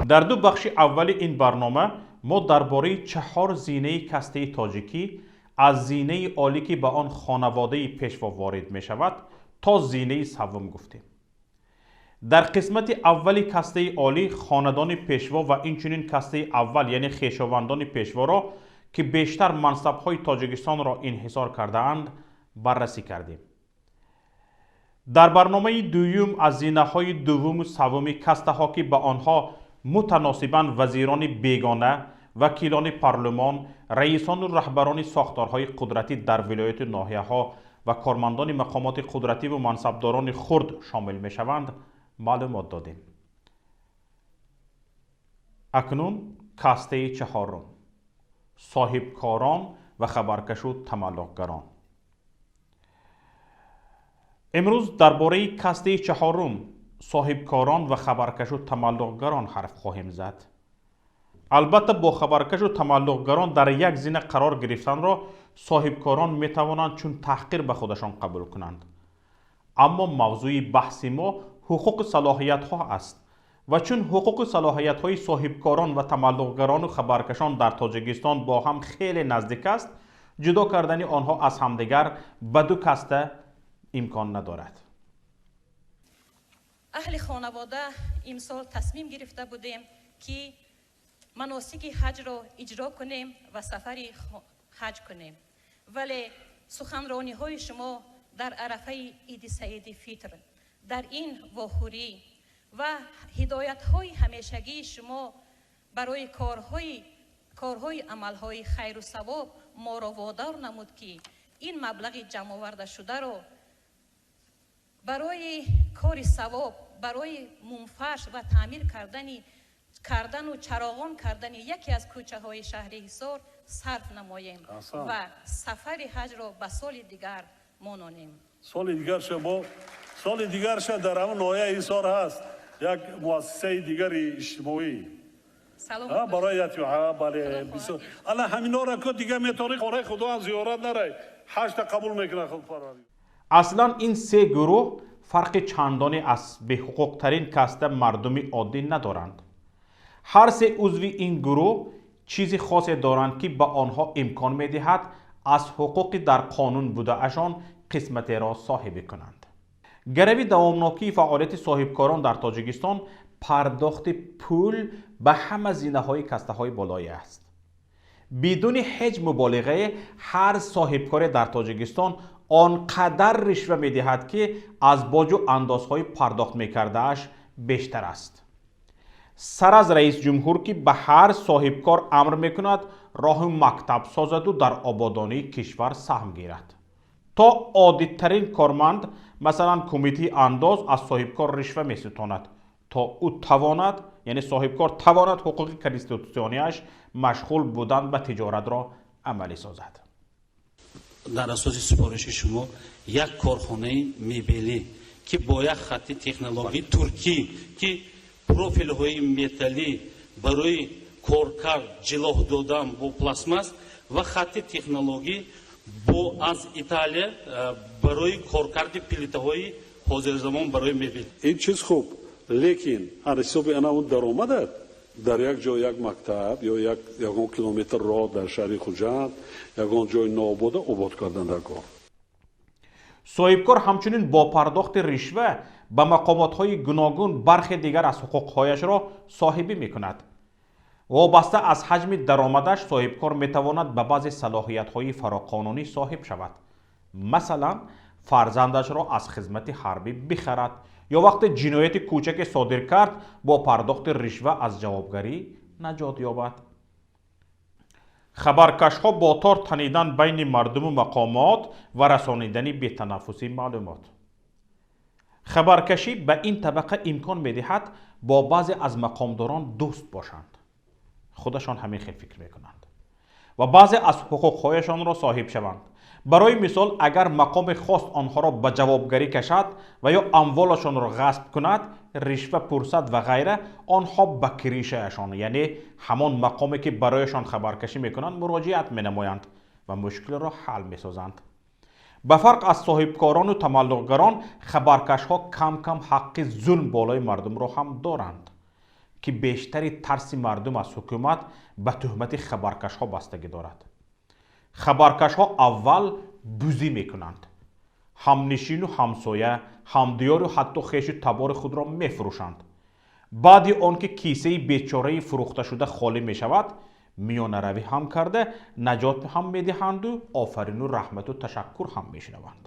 Дар ду бахши аввали ин барнома мо дар бораи чаҳор зинаи кастаи тоҷикӣ, аз зинаи олӣ, ки ба он хонаводаи пешво ворид мешавад, то зинаи саввум гуфтем. Дар қисмати аввали кастаи олӣ хонадони пешво ва инчунин кастаи аввал, яъне хешовандони пешворо, ки бештар мансабҳои Тоҷикистонро инҳисор кардаанд, баррасӣ кардем. Дар барномаи дуюм аз зинаҳои дуввуму саввуми кастаҳо, ки ба онҳо мутаносибан вазирони бегона, вакилони парлумон, раисону раҳбарони сохторҳои қудратӣ дар вилояту ноҳияҳо ва кормандони мақомоти қудративу мансабдорони хурд шомил мешаванд, маълумот додем. Акнун кастаи чаҳорум: соҳибкорон ва хабаркашу тамаллуқгарон. Имрӯз дар бораи кастаи чаҳорум, соҳибкорон ва хабаркашу тамаллуқгарон ҳарф хоҳем зад. Албатта, бо хабаркашу тамаллуқгарон дар як зина қарор гирифтанро соҳибкорон метавонанд чун таҳқир ба худашон қабул кунанд, аммо мавзӯи баҳси мо ҳуқуқу салоҳиятҳо аст ва чун ҳуқуқу салоҳиятҳои соҳибкорон ва тамаллуқгарону хабаркашон дар Тоҷикистон бо ҳам хеле наздик аст, ҷудо кардани онҳо аз ҳамдигар ба ду каста имкон надорад. Аҳли хонавода имсол тасмим гирифта будем, ки маносики ҳаҷро иҷро кунем ва сафари ҳаҷ кунем, вале суханрониҳои шумо дар арафаи Иди Саиди Фитр, дар ин вохӯрӣ ва ҳидоятҳои ҳамешагии шумо барои корҳои амалҳои хайру савоб моро водор намуд, ки ин маблағи ҷамъовардашударо барои кори савоб, барои мумфарш ва таъмир кардану чароғон кардани яке аз кӯчаҳои шаҳри Ҳисор сарф намоем ва сафари ҳаҷро ба соли дигар мононем. Соли дигарша бо соли дигарша дар ҳамон ноҳияи Ҳисор ҳаст як муассисаи дигари иҷтимоӣ барои бале. Ала ҳаминора ку дига метавонӣ хонаи худо зиёрат нарай, ҳаҷта қабул мекунад худ Парвардигор. Аслан ин се гурӯҳ фарқи чандоне аз беҳуқуқтарин каста, мардуми оддӣ, надоранд. Ҳар се узви ин гурӯҳ чизи хосе доранд, ки ба онҳо имкон медиҳад аз ҳуқуқи дар қонун будаашон қисматеро соҳибӣ кунанд. Гарави давомнокии фаъолияти соҳибкорон дар Тоҷикистон пардохти пул ба ҳама зинаҳои кастаҳои болоӣ аст. Бидуни ҳеҷ муболиғае, ҳар соҳибкоре дар Тоҷикистон он қадар ришва медиҳад, ки аз боҷу андозҳои пардохт мекардааш бештар аст. Сар аз раисҷумҳур, ки ба ҳар соҳибкор амр мекунад роҳу мактаб созаду дар ободонии кишвар саҳм гирад, то оддитарин корманд, масалан кумитаи андоз, аз соҳибкор ришва меситонад, то ӯ тавонад, яъне соҳибкор тавонад, ҳуқуқи конститутсионияш машғул будан ба тиҷоратро амалӣ созад. Дар асоси супориши шумо як корхонаи мебелӣ, ки бо як хатти технологияи туркӣ, ки профилҳои металлӣ барои коркард, ҷилоҳ додан бо пластмасс ва хатти технологӣ бо аз Италия барои коркарди плитаҳои ҳозирзамон барои мебел. Ин чиз хуб, лекин аз ҳисоби ана он даромадат дар як ҷо як мактаб ё як ягон километр роҳ дар шаҳри Хуҷанд, ягон ҷои нообода обод кардан дар кор. Соҳибкор ҳамчунин бо пардохти ришва ба мақомотҳои гуногун бархе дигар аз ҳуқуқҳояшро соҳибӣ мекунад. Вобаста аз ҳаҷми даромадаш соҳибкор метавонад ба баъзе салоҳиятҳои фароқонунӣ соҳиб шавад, масалан, фарзандашро аз хизмати ҳарбӣ бихарад ё вақте ҷинояти кӯчаке содир кард, бо пардохти ришва аз ҷавобгарӣ наҷот ёбад. Хабаркашҳо бо тор танидан байни мардуму мақомот ва расонидани бетанаффуси маълумот. Хабаркашӣ ба ин табақа имкон медиҳад бо баъзе аз мақомдорон дӯст бошанд, худашон ҳамин хел фикр мекунанд, ва баъзе аз ҳуқуқҳояшонро соҳиб шаванд. Барои мисол, агар мақоме хост онҳоро ба ҷавобгарӣ кашад ва ё амволашонро ғасб кунад, ришва пурсад ва ғайра, онҳо ба крышаашон, яъне ҳамон мақоме, ки барояшон хабаркашӣ мекунанд, муроҷиат менамоянд ва мушкилро ҳал месозанд. Ба фарқ аз соҳибкорону тамаллуқгарон, хабаркашҳо кам кам ҳаққи зулм болои мардумро ҳам доранд. Ки бештари тарси мардум аз ҳукумат ба туҳмати хабаркашҳо бастагӣ дорад. Хабаркашҳо аввал бузӣ мекунанд, ҳамнишину ҳамсоя, ҳамдиёру ҳатто хешу табори худро мефурӯшанд. Баъди он ки кисаи бечораи фурӯхташуда холӣ мешавад, миёнаравӣ ҳам карда, наҷот ҳам медиҳанду офарину раҳмату ташаккур ҳам мешунаванд.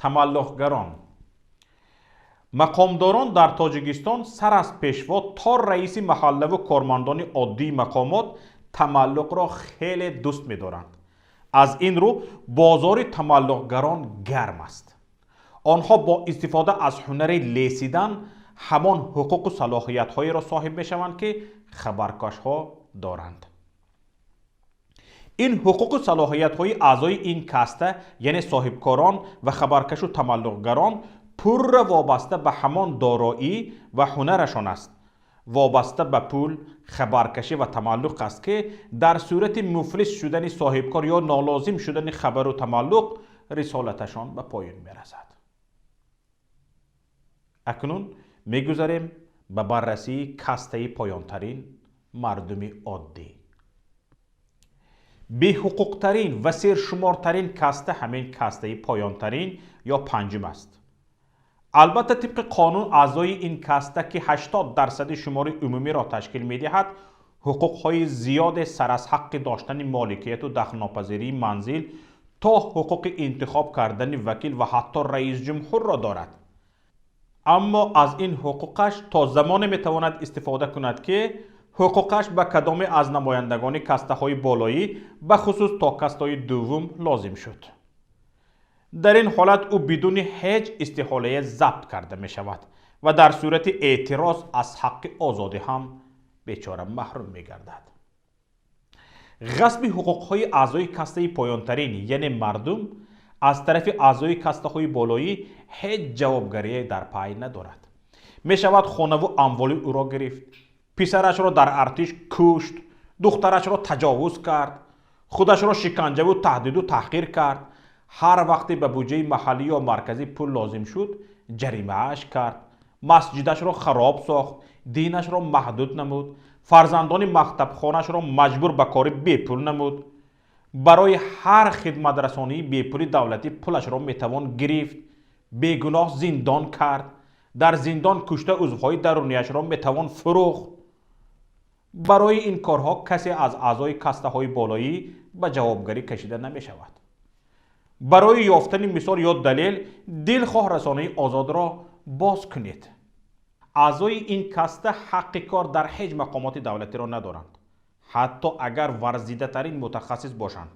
Тамаллуқгарон. Мақомдорон дар Тоҷикистон сар аз пешво то раиси маҳаллаву кормандони оддии мақомот тамаллуқро хеле дӯст медоранд. Аз ин рӯ бозори тамаллуқгарон гарм аст. Онҳо бо истифода аз ҳунари лесидан ҳамон ҳуқуқу салоҳиятҳоеро соҳиб мешаванд, ки хабаркашҳо доранд. Ин ҳуқуқу салоҳиятҳои аъзои ин каста, яъне соҳибкорон ва хабаркашу тамаллуқгарон, пурра вобаста ба ҳамон дороӣ ва ҳунарашон аст. Вобаста ба пул, хабаркашӣ ва тамаллуқ аст, ки дар сурати муфлис шудани соҳибкор ё нолозим шудани хабару тамаллуқ рисолаташон ба поён мерасад. Акнун мегузарем ба баррасии кастаи поёнтарин, мардуми оддӣ. Беҳуқуқтарин ва сершумортарин каста ҳамин кастаи поёнтарин ё панҷум аст. Албатта, тибқи қонун аъзои ин каста, ки 80% шумори умумиро ташкил медиҳад, ҳуқуқҳои зиёде сар аз ҳаққи доштани моликияту дахлнопазирии манзил то ҳуқуқи интихоб кардани вакил ва ҳатто раисҷумҳурро дорад. Аммо аз ин ҳуқуқаш то замоне метавонад истифода кунад, ки ҳуқуқаш ба кадоме аз намояндагони кастаҳои болоӣ, бахусус то кастаҳои дуввум, лозим шуд. Дар ин ҳолат ӯ бидуни ҳеҷ истиҳолае забт карда мешавад ва дар сурати эътироз аз ҳаққи озодӣ ҳам бечора маҳрум мегардад. Ғасби ҳуқуқҳои аъзои кастаи поёнтарин, яъне мардум, аз тарафи аъзои кастаҳои болоӣ ҳеҷ ҷавобгарие дар пай надорад. Мешавад хонаву амволи ӯро гирифт, писарашро дар артиш кушт, духтарашро таҷовуз кард, худашро шиканҷаву таҳдиду таҳқир кард, ҳар вақте ба буҷаи маҳаллӣ ё марказӣ пул лозим шуд, ҷаримааш кард, масҷидашро хароб сохт, динашро маҳдуд намуд, фарзандони мактабхонашро маҷбур ба кори бепул намуд. Барои ҳар хидматрасонии бепули давлатӣ пулашро метавон гирифт, бегуноҳ зиндон кард, дар зиндон кушта узвҳои дарунияшро метавон фурӯхт. Барои ин корҳо касе аз аъзои кастаҳои болоӣ ба ҷавобгарӣ кашида намешавад. Барои ёфтани мисол ё далел дилхоҳ расонаи озодро боз кунед. Аъзои ин каста ҳаққи кор дар ҳеҷ мақомоти давлатиро надоранд, ҳатто агар варзидатарин мутахассис бошанд.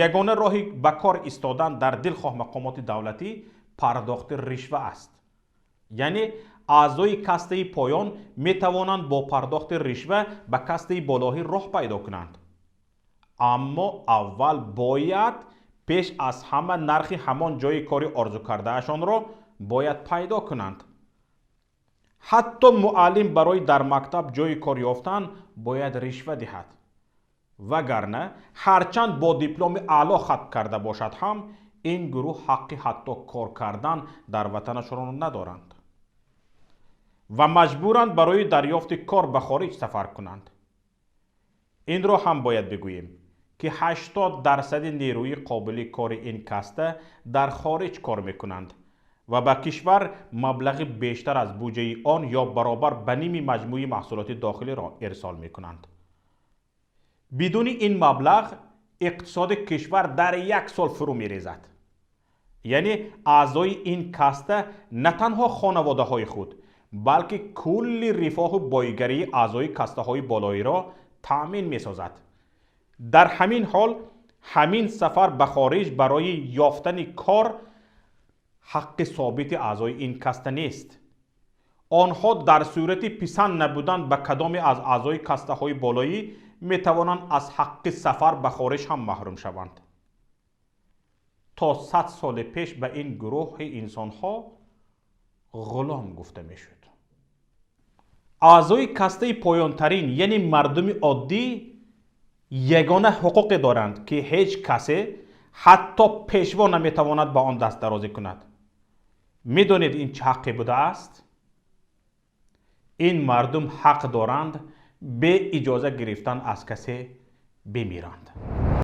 Ягона роҳи ба кор истодан дар дилхоҳ мақомоти давлатӣ пардохти ришва аст. Яъне аъзои кастаи поён метавонанд бо пардохти ришва ба кастаи болоҳӣ роҳ пайдо кунанд. Аммо аввал бояд пеш аз ҳама нархи ҳамон ҷойи кори орзукардаашонро бояд пайдо кунанд. Ҳатто муаллим барои дар мактаб ҷойи кор ёфтан бояд ришва диҳад. Вагарна ҳарчанд бо дипломи аъло хатм карда бошад ҳам, ин гурӯҳ ҳаққи ҳатто кор кардан дар ватанашонро надоранд ва маҷбуранд барои дарёфти кор ба хориҷ сафар кунанд. Инро ҳам бояд бигӯем, ки 80% нерӯи қобили кори ин каста дар хориҷ кор мекунанд ва ба кишвар маблағи бештар аз буҷаи он ё баробар ба ними маҷмӯи маҳсулоти дохилиро ирсол мекунанд. Бидуни ин маблағ иқтисоди кишвар дар як сол фурӯ мерезад. Яъне аъзои ин каста на танҳо хонаводаҳои худ, балки кулли рифоҳу боигарии аъзои кастаҳои болоиро таъмин месозад. Дар ҳамин ҳол ҳамин сафар ба хориҷ барои ёфтани кор ҳаққи собити аъзои ин каста нест. Онҳо дар сурати писанд набудан ба кадоме аз аъзои кастаҳои болоӣ метавонанд аз ҳаққи сафар ба хориҷ ҳам маҳрум шаванд. То 100 соли пеш ба ин гурӯҳи инсонҳо ғулом гуфта мешуд. Аъзои кастаи поёнтарин, яъне мардуми оддӣ, ягона ҳуқуқе доранд, ки ҳеҷ касе, ҳатто пешво, наметавонад ба он дастдарозӣ кунад. Медонед, ин чӣ ҳаққе будааст? Ин мардум ҳақ доранд бе иҷоза гирифтан аз касе бимиранд.